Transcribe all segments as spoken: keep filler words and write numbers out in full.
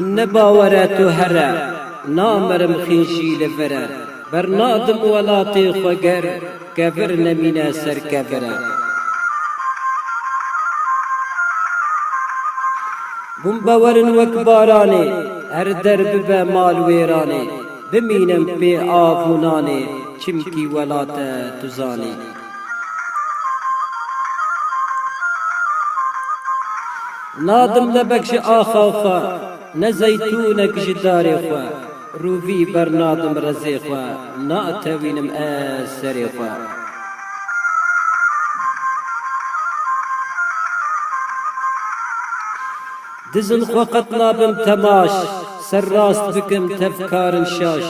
Min ne bawer e tu here, namerim xîn jî li vir e. Bernadim welatê xwe ger, kevir nemîne ser kevir e. Bûm bawerin wek baranê, her der bibe mal wêranê. Bimînim pê av û nanê, çimkî welat e tu zanî. Nadim lebek ji axa xwe, ne zeytûnek ji darê xwe. Rûvî bernadim rezê xwe, natewînim ez serê xwe. Dizin xwe qet nabim temaş, ser rast bikim tevkarin şaş.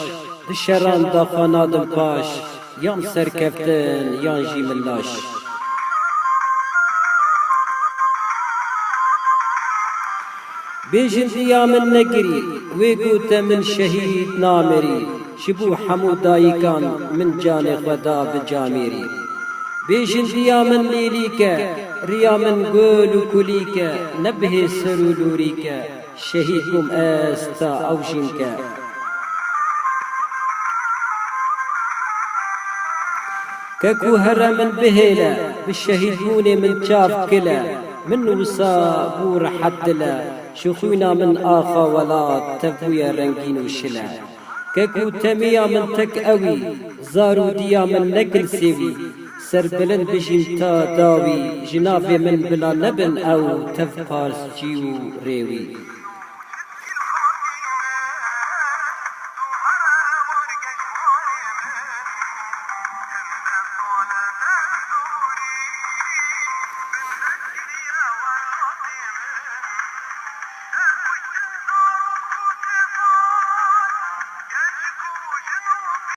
Di şeran de xwe nadim paş, yan serkeftin yan jî min laş. Bêjin diya min negirî, wê gote min şehîd namerî. Ji bo hemû dayikan min canê xwe da bi camêrî. Bêjin diya min lêlîk e, riya min gul û kulîk e, ne bihê ser û lûrîk e. Şehîd bûm ez ta ew jînke. Ke ku here min bihêle, bi şehîdbûnê min çav kile, min wisa bû rehet dile, ji xwîna min axa welat tevbûye rengîn û şile. Ke ku temiya min tek ewî, zar û diya min ne gilsêwî, serbilind bijîm ta dawî, ji navê min bila nebin ew tev parsçî û rêwî.